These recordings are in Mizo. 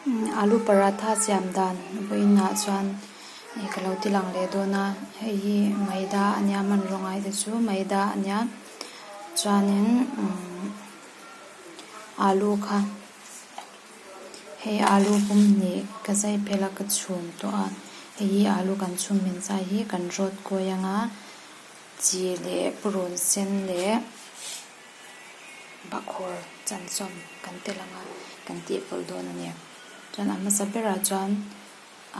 Alu paratha siam dan vawiinah chuan ih ka lo ti lang leh dawn a hei hi maida a nia hmanraw ngai te chu maida a nia chuanin umm alu kha hei alu pum hnih ka zai phel a ka chhum tawh a hei hi alu kan chhum hmin zai hi kan rawt kawi ang a chi leh purun sen leh. Bahkhawr chansawm kan tel ang a, kan tih pawlh dawn a ni. Chuan a hmasa berah chuan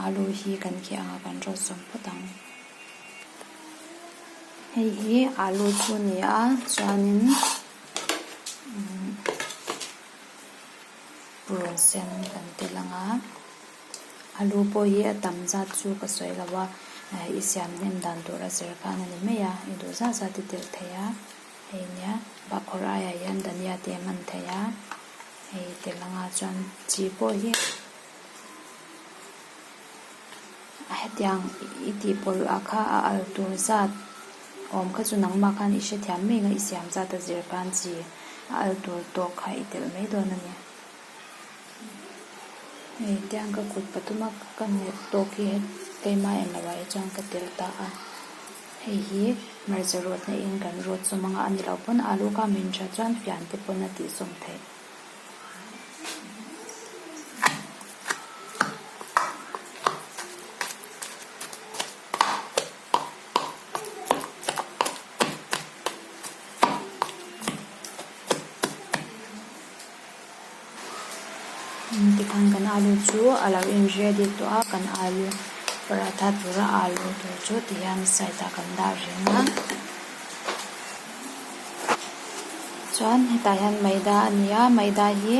alu hi kan kheh ang a, kan rawt zawm phawt ang. Hei hi alu chu a ni a, chuanin purun sen kan tel ang a, alu pawh hi a tam zat chu ka sawi lo a, i siam hnem dan tur a zir khan a ni mai a, i duh zat zat i telh thei a. Hei nia bahkhawr aiah hian dhania te a hman theih a, hei tel anga chuan chi pawh hi a hetiang i tih pawlh ah kha a al tur zat awm kha chu nangmah khan i hrethiam mai ang a i siam zat a zir khan chi a al tur tawk kha i telh mai dawn a ni. Hei tiang ka kut pathum a ka hnek tawk hi keimah en loh ah hi chuan ka telh ta a. Hei hi hmarcha rawtna in kan rawt sawm anga a ni loh pawn alu kha min tha chuan fian te pawn a tih sawm theih. Tikhan kan alu chu a lo in ready tawh a kan alu paratha tura alu tur chu tihian side ah kan dah reng a chuan hetah hian maida a ni a maida hi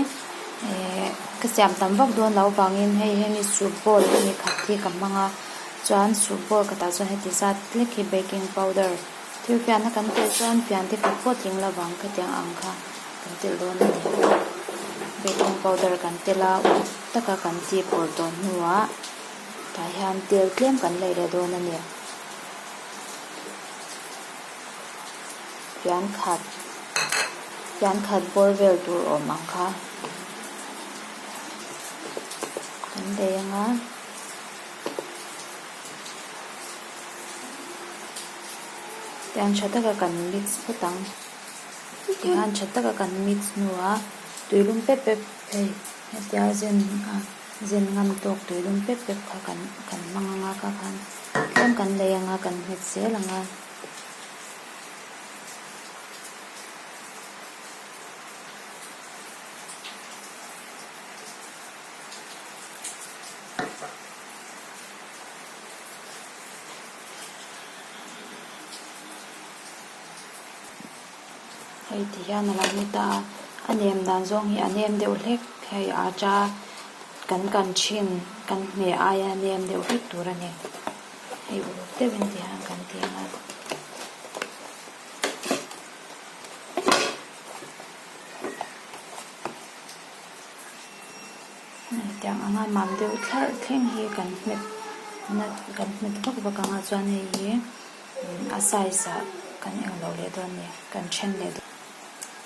ehh ka siam tam vak dawn loh avangin hei hemi soup bowl a ni khat hi ka hmang a chuan soup bowl khatah chuan heti zat hlek hi baking powder thil fiahna kan telh chuan fian te khat pawh tling lovang khatiang ang kha. Kan telh dawn a ni. Baking powder kan telh a, uluk taka kan tih pawrh tawh hnuah tah hian tel tlem kan lei leh dawn a ni. Fian khat fian khat bawr vel tur awm ang kha kan lei ang a. Tiang tha taka kan mix phawt ang. Tikhan tha taka kan mix hnuah tuilum pep pep hei hetia zen a zen ngam tawk tuilum pep pep kha kan kan hmang anga kha khan tlem kan lei anga kan nghet zel anga. Hei ti hian a lo ni ta a, a nem dan zawng hi a nem deuh hlek hei aṭa kan kan thin kan hmeh aia nem deuh hlek tur a ni hei uluk deuhin ti hian kan ti ang a. Hetiang anga mam deuh thlarh thleng hi kan hmet na kan hmet vak vak ang a chuan hei hi a size ah kan eng lo leh dawn a ni kan then leh dawn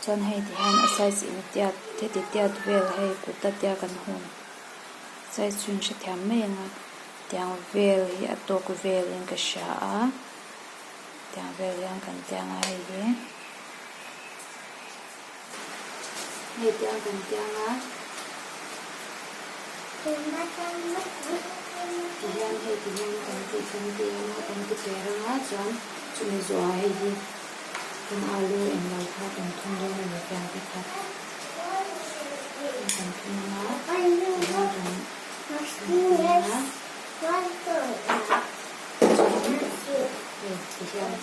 chuan hei ti hian a size in tiat heti tiat vel hei kut a tia kan hum size chu in hrethiam mai ang a tiang vel hi a tawk vel in ka hria a tiang vel hian kan tiang a hei hi. Hei tiang kan tiang a. Ti hian hei ti hian kan ti kan ti ang a kan ti per ang a chuan chumi zawhah hei hi kan alu eng lo kha kan thun dawn a ni fian te kha kan thun ang a ti hian kan kan ti ang a chuan hei ti hian.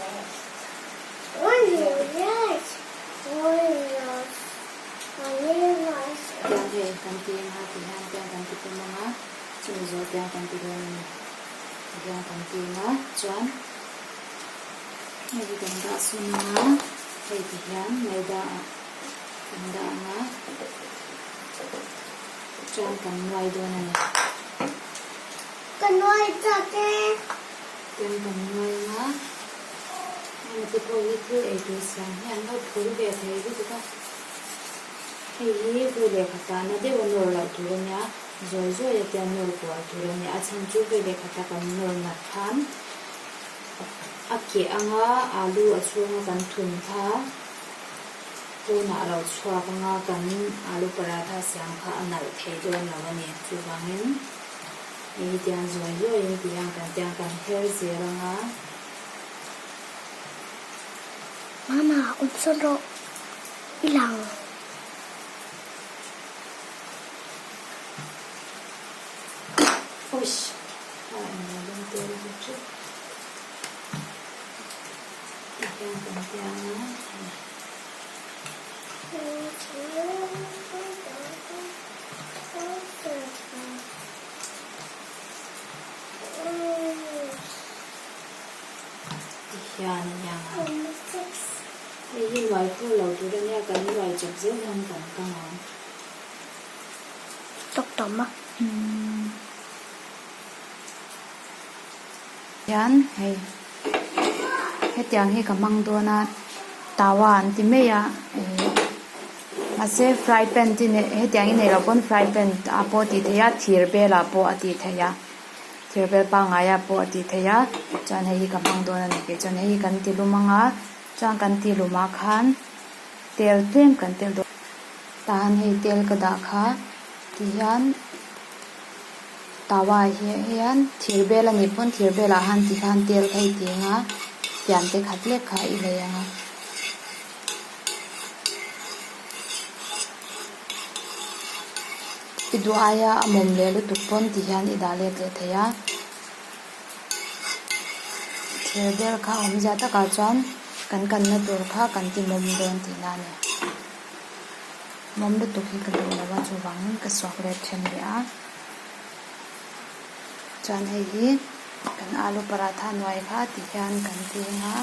Tiang hei kan ti ang a ti hian tiang kan ti pawm ang a, chumi zawh tiang kan ti dawn a ni. Ti hian kan ti ang a, chuan hei hi kan dah sawn ang a, hei ti hian maida ah kan dah ang a, chuan kan nuai dawn a ni. Ka nuai chak e. Tiang kan nuai ang a. Hemi te pawh hi thil ei tur siam hi an lo phur ve thei lutuk a, hei hi bu lehkha tahna deuh a nawr loh tur a nia. Zawi zawi a tia nawr kual tur a ni. A chhan chu vei leh khata kan nawr nat khan a keh anga alu a chhunga kan thun kha pawnah a lo chhuak anga kan alu paratha siam kha a nalh thei dawn lo a ni. Chuvangin hei hi tiang zawi zawiin ti hian kan tiang kan her zel anga. Mama, awm sawn rawh. I lang. Oish! A englo dawng tel hi chu ti hian kan tiang a. Ti hian a niang a. Hei hi nuai phur lo tur a nia kan nuai chawp zel hian kan kang ang. Tawk tawm a. Hian hei hetiang hi ka hmang dawn a tawa an ti mai a ih mahse fry pan te nei hetiang hi nei loh pawn fry pan ah pawh a tih theih a thir bel ah pawh a tih theih a thir bel pangngai ah pawh a tih theih a chuan hei hi ka hmang dawn a ni kei chuan hei hi kan ti lum ang a chuan kan ti lum ah khan tel tlem kan tel dawn. Tahan hei tel ka dah kha ti hian tawa ah hian thir bel a nih pawn thir bel ah han ti khan tel kha i ti ang a tian te khat lek kha i lei ang a. I duh aia a mawm leh lutuk pawn ti hian i dah let leh thei a. Thir bel kha awmzia takah chuan kan kanna tur kha kan ti mawm dawn tihna a ni. Mawm lutuk hi ka duh lo a chuvangin ka suak let then leh a. Chuan hei hi kan alu paratha nuai kha ti hian kan teng a.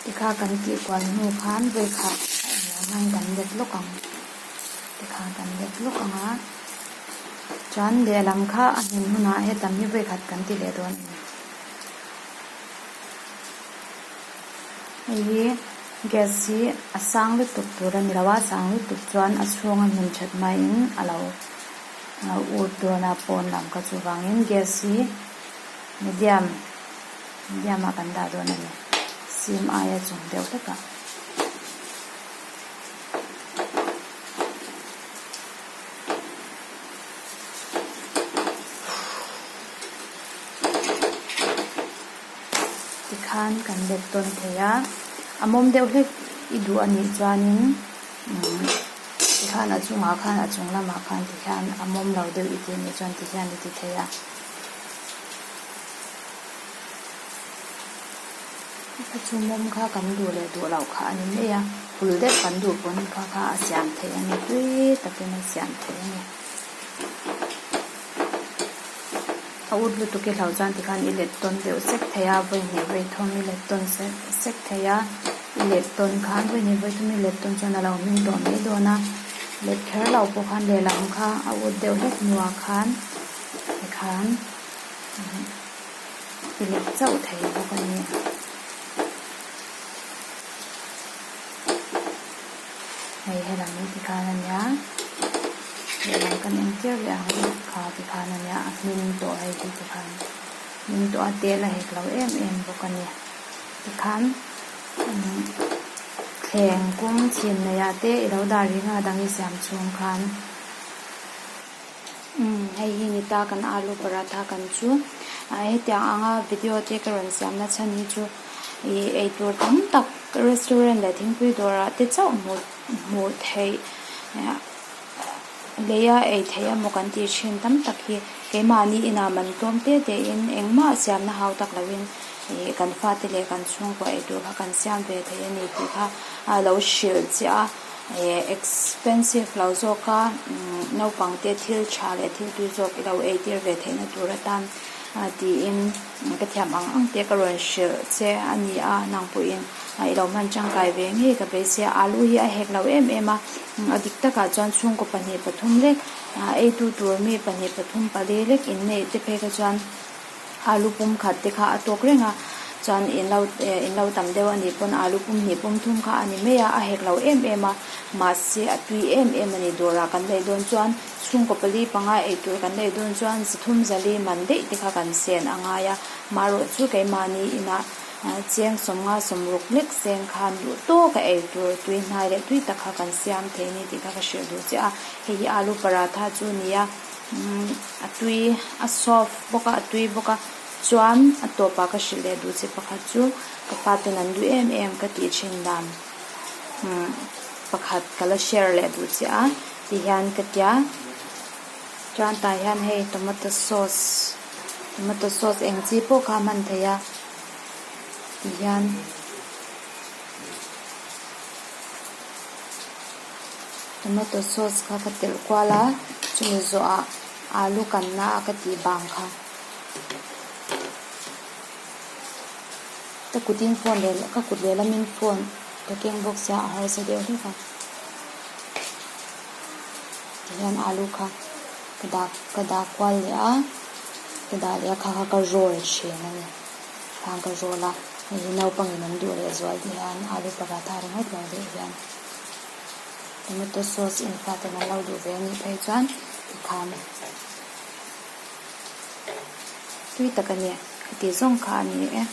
Tikha kan tih kual hnu khan vawikhat a englo hian kan let lawk ang tikhan kan let lawk ang a chuan lehlam kha a hnim hunah hetam hi vawikhat kan ti leh dawn a ni. Hei hi gas hi a sang lutuk tur a ni lo a sang lutuk chuan a chhunga hmun that hmain a lo ut dawn a pawn lam kha chuvangin gas hi medium medium ah kan dah dawn a ni sim aia chung deuh hlek ah. Tikhan kan let tawn thei a, a mawm deuh hlek i duh a nih chuanin umm tikhan a chungah khan a chung lamah khan tikhian a mawm lo deuh i tih a nih chuan tikhian i ti thei a. Kha chu mawm kha kan duh leh duh loh kha a ni mai a, hul deuh kan duh pawn kha kha a siam theih a ni tui takin a siam theih a ni. A ut lutuk i hlo chuan tikhan i let tawn deuh sek thei a, vawi hnih vawi thum i let tawn sek sek thei a, i let tawn khan vawi hnih vawi thum i let tawn chuan a lo hming tawh mai dawn a, let kher loh pawh khan lehlam kha a ut deuh hlek hnuah khan tikhan i let chauh thei bawk a ni. Hei helam hi tikhan a nia lehlam kan en tir leh ang kha tikhan a nia a hming tawh hei hi tikhan hming tawh a tel a hek lo em em bawk a ni tikhan thleng kawng chhin nei ah te i lo dah rih nga dang i siam chhung khan umm hei hi ni ta kan alu paratha kan chu hetiang anga video te ka rawn siam na chhan hi chu. Ih eitur tam tak restaurant leh thingpui dawrah te chauh hmuh hmuh theih leia ei theih emaw kan tih thin tam tak hi keimahni inah man tlawm te te in engmah siamna hau tak loin ih kan fate leh kan chhungkua eitur kha kan siam ve thei a ni tih kha a lo hrilh chiah a ih expensive lo zawk a naupang te thil tha leh thil tui zawk i lo ei tir ve theihna tur atan tiin. Ka thiam ang ang te ka rawn hrilh che a ni a, nang pawhin i lo hman tangkai ve ngei ka beisei a, alu hi a hek lo em em a, a dik takah chuan chhungkaw pahnih pathum lek eitu tur mi pahnih pathum pali lek inneih te phei kha chuan alu pum khat te kha a tawk reng a. Chuan in lo eh in lo tam deuh a nih pawn alu pum hnih pum thum kha a ni mai a, a hek lo em em a, mahse a tui em em a ni. Dawrah kan lei dawn chuan chhungkaw pali panga eitur kan lei dawn chuan zathum zali man daih te kha kan sen a ngai a, marawh chu keimahni inah cheng sawmnga sawmruk lek seng khan duh tawk a eitur tui hnai leh tui tak kha kan siam thei a ni tih kha ka hrilh duh che a, hei hi alu paratha chu a ni a, umm a tui a soft bawk a a tui bawk a. Chuan a tawpah ka hrilh leh duh che pakhat chu ka pa ten an duh em em ka tih thin dan umm pakhat ka la share leh duh che a ti hian ka tia chuan tah hian hei tomato sauce tomato sauce eng chi pawh kha a hman theih a ti hian. Tomato sauce kha ka telh kual a chumi zawhah alu kanna a ka tih bang kha. Ka kutin phone leh ka kut lehlamin phone ka keng bawk sia a harsa deuh hlek a tihian alu kha ka dah ka dah kual leh a ka dah leh a kha kha ka roll thin a ni khang ka roll a hei hi naupangin an duh leh zual tih hian alu paratha ringawt lo deuh hian tomato sauce in faten an lo duh ve anih phei chuan tikhan. Tui tak a ni, heti zawng kha a ni e.